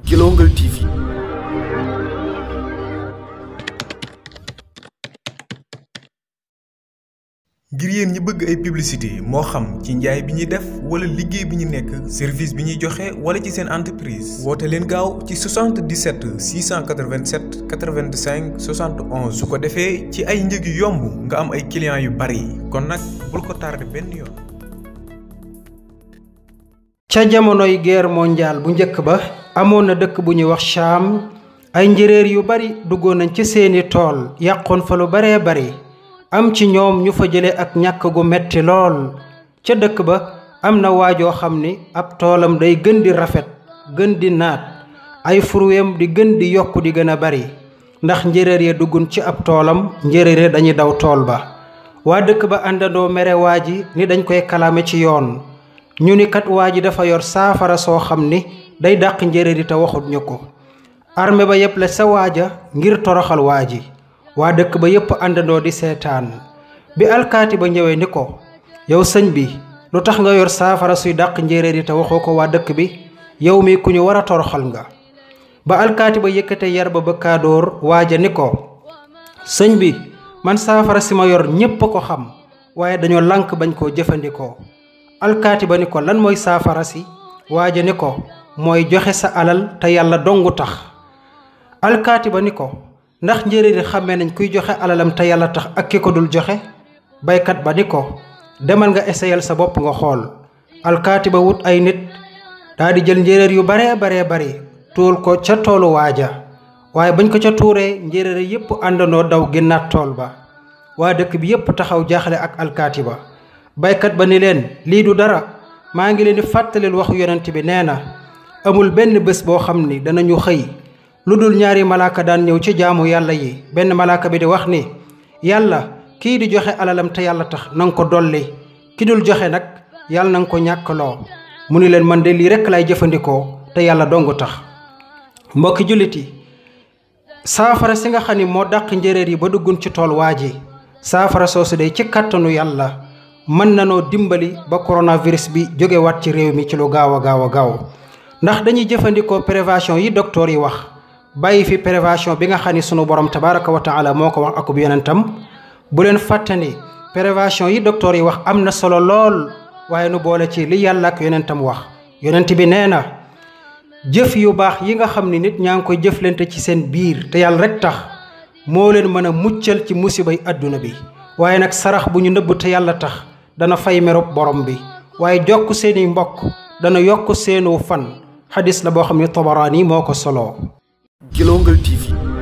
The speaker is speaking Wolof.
Guelongal TV. ngir yéen ñi bëgg ay publicité moo xam ci njaay bi ñuy def wala liggéey bi ñu nekk service bi ñuy joxe wala ci seen entreprise woote leen gaaw ci 77 687 85 71 su ko defee ci ay njëg yu yomb nga am ay clients yu bari kon nag bul ko tardé benn yoon. ca jamonoy guerre mondiale bu njëkk ba amoon na dëkk bu ñuy wax Cham ay njéeréer yu bari duggoon nañ ci seeni tool yàqoon fa lu baree bari am ci ñoom ñu fa jële ak ñàkk gu metti lool ca dëkk ba am na waajoo xam ni ab toolam day gën di rafet gën di naat ay fruwem di gën di yokku di gën a bari ndax njéeréer ya duggun ci ab toolam njéeréer ya dañuy daw tool ba waa dëkk ba àndandoo mere waa ji ni dañ koy kalaame ci yoon ñu ni kat waa ji dafa yor saafara soo xam ni day dàq njéeréer yi te waxut ñu ko armée ba yépp la sa waaja ngir toroxal waa ji waa dëkk ba yépp àndandoo di seetaan bi alkaati ba ñëwee ni ko yow sëñ bi lu tax nga yor saafara suy dàq njéeréer yi te waxoo ko waa dëkk bi yow mi ku ñu war a toroxal nga ba alkaati ba yëkkate yar ba bëkkaadoor waaja ni ko sëñ bi man saafara si ma yor ñépp a ko xam waaye dañoo lànk bañ koo jëfandikoo alkaati ba ni ko lan mooy saafara si waaja ni ko mooy joxe sa alal te yàlla dongu tax alkaati ba ni ko ndax njéeréer yi xàmmee nañ kuy joxe alalam te yàlla tax ak ki ko dul joxe baykat ba ni ko demal nga essayal sa bopp nga xool alkaati ba wut ay nit daa di jël njéeréer yu baree bari tuul ko ca toolu waaja waaye bañ ko ca tuuree njéeréer yépp àndandoo daw génnaat tool ba waa dëkk bi yépp taxaw jaaxle ak alkaati ba baykat ba ni leen lii du dara maa ngi leen di fàttalil waxu yonent bi nee na amul benn bés boo xam ni danañu xëy lu dul ñaari malaaka daan ñëw ci jaamu yàlla yi benn malaaka bi di wax ni yàlla kii di joxe alalam te yàlla tax nanga ko dolli ki dul joxe nag yàlla nanga ko ñàkkaloo mu ni leen man de lii rekk lay jëfandikoo te yàlla dong tax mbokki jullit yi saafara si nga xam ni moo dàq njéeréer yi ba duggun ci tool waa ji saafara soosu de ci kàttanu yàlla mën nanoo dimbali ba coronavirus bi jóge waat ci réew mi ci lu gaaw a gaaw ndax dañuy jëfandikoo prévention yi docteur yi wax bàyyi fi prévention bi nga xam ni sunu borom tabaraka wa taala moo ko wax akub yonentam bu leen fàtte ni prévention yi docteur yi wax am na solo lool waaye nu boole ci li yàlla ak yonentam wax yonent bi nee na jëf yu baax yi nga xam ni nit ñaa ngi koy jëflante ci seen biir te yàlla rek tax moo leen mën a muccal ci musibay adduna bi waaye nag sarax bu ñu nëbb te yàlla tax dana fay merub borom bi waaye jokk seeni mbokk dana yokk seenu fan xadis la boo xam ni Tabaraani moo ko soloo Guelongal TV.